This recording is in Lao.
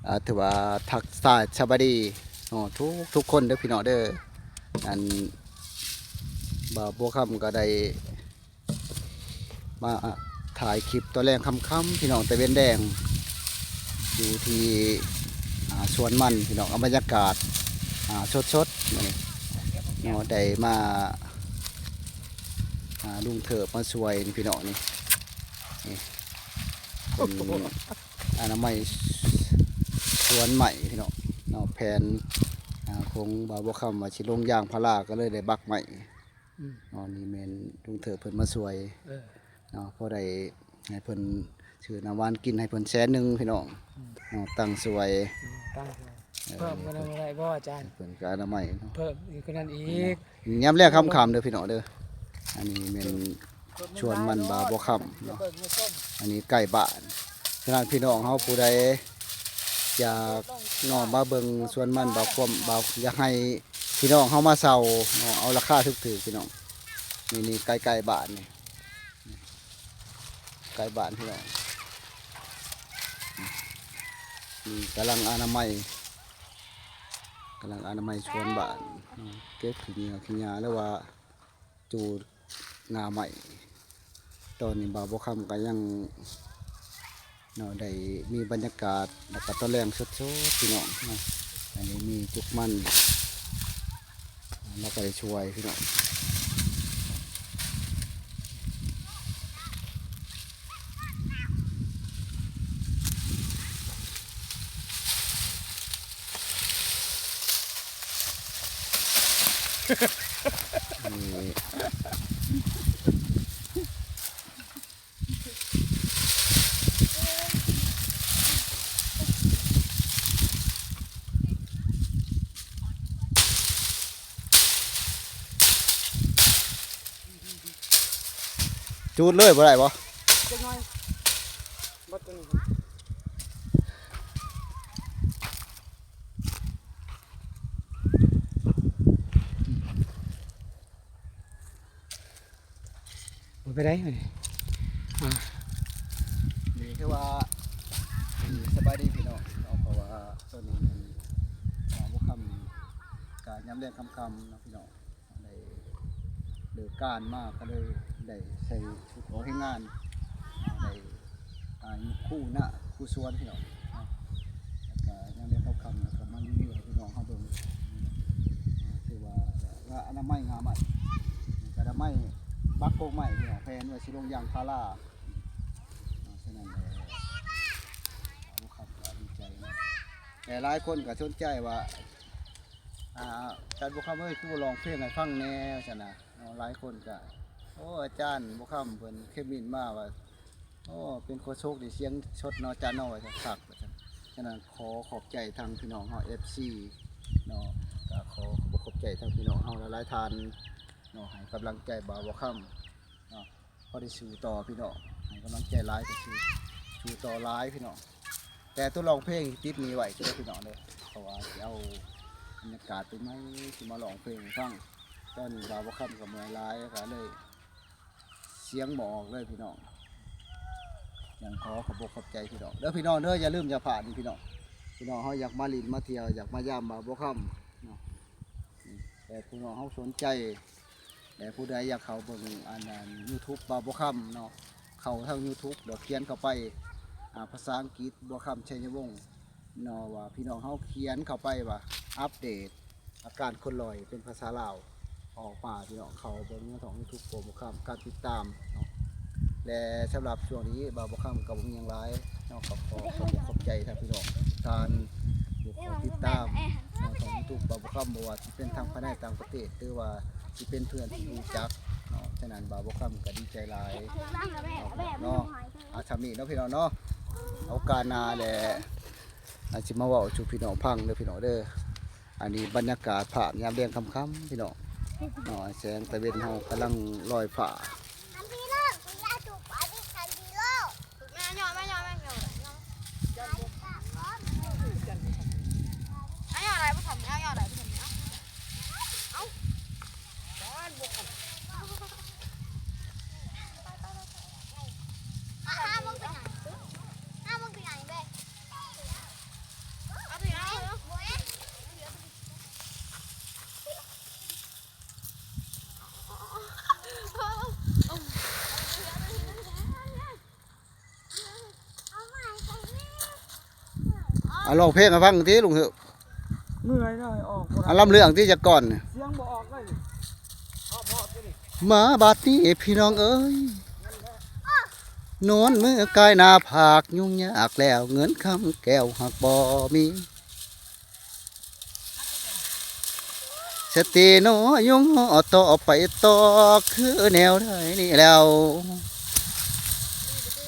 ອ່າ ຖືວ່າທັກທາຍສະບາຍດີເນາະ ທຸກໆຄົນເດີພີ່ນ້ອງເດີ. ອັນ ບ່າວບົວຄຳກໍໄດ້ມາຖ່າຍຄລິບຕອນແລງຄ່ຳໆ ພີ່ນ້ອງ ຕາເວັນແດງ ຢູ່ທີ່ ອ່າ ສວນມັນ ພີ່ນ້ອງ. ເອົາບັນຍາກາດ ອ່າ ສົດໆ ມື້ນີ້ເນາະ ໄດ້ມາ ອ່າ ລຸງເທີບມາຊ່ວຍນີ້ ພີ່ນ້ອງ ນີ້ ນີ້ ເປັນ ອະນາໄມສວນໄມ້ພີ່ນ້ອງເນາະ. ແຜນ ອາ ຂອງບ່າວບົວຄຳວ່າຊິລົງຢາງພາລາ ກໍເລີຍໄດ້ບັກໄມ້ ອືມ ເນາະ. ນີ້ແມ່ນລຸງເທີບເພິ່ນມາຊ່ວຍ ເອີ ເນາະ ພໍໄດ້ໃຫ້ເພິ່ນຊື້ນ້ຳຫວານກິນໃຫ້ເພິ່ນແສນໜຶ່ງພີ່ນ້ອງ ອືມ ເນາະ ຕັ້ງສວຍ ອືມ ຕັ້ງສວຍ ເອີ ເພີ່ມກວ່ານັ້ນບໍ່ໄດ້ບໍ່ອາຈານ? ເພິ່ນກໍອະນາໄມເນາະ ເພີ່ມອີກກວ່ານັ້ນອີກ ຍາມແລງຄ່ຳໆເດີພີ່ນ້ອງເດີ. ອັນນີ້ແມ່ນ ສວນມັນບ່າວບົວຄຳເນາະ ອັນນີ້ໃກ້ບ້ານ. ສະນັ້ນພີ່ນ້ອງເຮົາຜູ້ໃດຢາກເນາະ ມາເບິ່ງສວນມັນບ່າວຄຳ ບ່າວ ຢາກໃຫ້ພີ່ນ້ອງເຮົາມາເຊົ່າເນາະ ເອົາລາຄາຖືກໆ ພີ່ນ້ອງ. ນີ້ ນີ້ໃກ້ໆບ້ານນີ້ ໃກ້ບ້ານພີ່ນ້ອງ. ນີ້ກຳລັງອະນາໄມ ກຳລັງອະນາໄມສວນບ້ານເນາະ ເກັບຂີ້ເຫຍື້ອຂີ້ຫຍ້າ ຫຼືວ່າ ຈູດງ່າໄມ້. ຕອນນີ້ບ່າວບົວຄຳກໍຍັງເນາະ ໄດ້ມີບັນຍາກາດ ແລ້ວກໍຕອນແລງສົດໆ ພີ່ນ້ອງເນາະ. ອັນນີ້ມີຈຸກມັນ ແລ້ວກໍໄດ້ຊ່ວຍພີ່ນ້ອງ. ຈູດເລີຍບໍ່ໄດ້ບໍ່? ຈັກໜ້ອຍ ເບິດຕົວນີ້ ບໍ່ໄປໄດ້ ອ່າ ນີ້ຄືວ່າ ສະບາຍດີພີ່ນ້ອງເນາະ ເພາະວ່າຕອນນີ້ ອ່າ ບໍ່ຄ່ຳ ກະຍາມແລງຄ່ຳໆເນາະ ພີ່ນ້ອງ. ໄດ້ເລີກການມາກໍເລີຍໄດ້ໃສ່ຊຸດອອກແຮງງານ ໄດ້ ອ່າ ຄູນະ ຄູສວນພີ່ນ້ອງເນາະ. ແລ້ວກໍຍັງໄດ້ເຂົ້າຄ່ຳ ແລ້ວກໍມາຣີວິວໃຫ້ພີ່ນ້ອງເຮົາເບິ່ງ ອ່າ ຖືວ່າ ວ່າອະນາໄມງາມໄມ້ ກໍອະນາໄມບັກໂກກໄມ້ພີ່ນ້ອງ ແຜນວ່າຊິລົງຢາງພາລາເນາະ. ສະນັ້ນແຫຼະ ບໍ່ຄ່ຳກໍດີໃຈເນາະ ແຕ່ຫຼາຍຄົນກໍສົນໃຈວ່າ ອ່າ ອາຈານບົວຄຳເອີຍ ຄືບໍ່ຮ້ອງເພງໃຫ້ຟັງແດ່ ວ່າຊັ້ນນະເນາະ. ຫຼາຍຄົນກະ ໂອ້ ອາຈານບົວຄຳເພິ່ນຄອມເມັນມາວ່າ ໂອ້ ເປັນໂຄສົກທີ່ສຽງສົດເນາະອາຈານເນາະ ວ່າຊັ້ນ ຄັກ ວ່າຊັ້ນ. ສະນັ້ນ ຂໍຂອບໃຈທາງພີ່ນ້ອງເຮົາ ເອັຟຊີ ເນາະ ກະຂໍຂອບໃຈທາງພີ່ນ້ອງເຮົາຫຼາຍໆທ່ານເນາະ ໃຫ້ກຳລັງໃຈບ່າວບົວຄຳເນາະ. ພໍໄດ້ສູ້ຕໍ່ພີ່ນ້ອງ ໃຫ້ກຳລັງໃຈຫຼາຍກໍສູ້ ສູ້ຕໍ່ຫຼາຍພີ່ນ້ອງ. ແຕ່ຕົວຮ້ອງເພງຕິດໜີ້ໄວ້ເດີພີ່ນ້ອງເດີ ເພາະວ່າຊິເອົາບັນຍາກາດປີໃໝ່ ຊິມາຮ້ອງເພງໃຫ້ຟັງ. ຕອນນີ້ບ່າວບົວຄຳກໍເມື່ອຍຫຼາຍ ກໍເລີຍສຽງບໍ່ອອກເລີຍພີ່ນ້ອງ. ຍັງຂໍຂອບອົກຂອບໃຈພີ່ນ້ອງເດີ ພີ່ນ້ອງເດີ ຢ່າລືມຢ່າພາດນີ້ພີ່ນ້ອງ. ພີ່ນ້ອງເຮົາຢາກມາຫຼິ້ນມາທ່ຽວ ຢາກມາຢາມບ່າວບົວຄຳເນາະ ແຕ່ພີ່ນ້ອງເຮົາສົນໃຈ ແລະ ຜູ້ໃດຢາກເຂົ້າເບິ່ງອັນ ອັນ YouTube ບ່າວບົວຄຳເນາະ ເຂົ້າທາງ YouTube ແລ້ວຂຽນເຂົ້າໄປ ອ່າ ພາສາອັງກິດ ບົວຄຳ ໄຊຍະວົງ ເນາະ ວ່າພີ່ນ້ອງເຮົາຂຽນເຂົ້າໄປວ່າ ອັບເດດອາການຄົນລອຍເປັນພາສາລາວ ອອກມາ ພີ່ນ້ອງເຂົ້າເບິ່ງທາງ YouTube ບ່າວບົວຄຳ ການຕິດຕາມເນາະ. ແລະ ສຳລັບຊ່ວງນີ້ບ່າວບົວຄຳກໍບໍ່ມີຫຍັງຫຼາຍເນາະ ກໍຂໍຂອບອົກຂອບໃຈທາງພີ່ນ້ອງທຸກທ່ານ ຜູ້ເຂົ້າຕິດຕາມເນາະ ທາງ YouTube ບ່າວບົວຄຳ ບໍ່ວ່າຊິເປັນທາງພາຍໃນຕ່າງປະເທດ ຫຼືວ່າຊິເປັນເພື່ອນທີ່ຮູ້ຈັກເນາະ. ສະນັ້ນບ່າວບົວຄຳກໍດີໃຈຫຼາຍເນາະ. ອາ ຊ່ຳນີ້ເນາະພີ່ນ້ອງເນາະ ໂອກາດໜ້າແຫຼະ ອາດຊິມາເວົ້າສູ່ພີ່ນ້ອງຟັງເດີພີ່ນ້ອງເດີ. ອັນນີ້ບັນຍາກາດພາບຍາມແລງຄ່ຳໆ ພີ່ນ້ອງເນາະ ແສງຕາເວັນເຮົາກຳລັງລອຍຟ້າ. ຫາເບິ່ງໄປຫຍັງ ຫາເບິ່ງໄປຫຍັງເບິ່ງ. ເອົາຮ້ອງເພງໃຫ້ຟັງຕິລຸງເຮີ້. ເມື່ອຍເນາະ ອອກບໍ່ໄດ້ ເອົາລຳເລື່ອງຕິຈັກກ່ອນ. ສຽງບໍ່ອອກເລີຍ ມາບາດນີ້ພີ່ນ້ອງເອີຍ ນອນມືກາຍໜ້າຜາກຫຍຸ້ງຍາກແລ້ວ ເງິນຄຳແກ້ວຫາກບໍ່ມີ ສະຕິນ້ອຍຍຸງຫໍ່ຕໍ່ໄປຕໍ່ຄືແນວໃດນີ້ແລ້ວ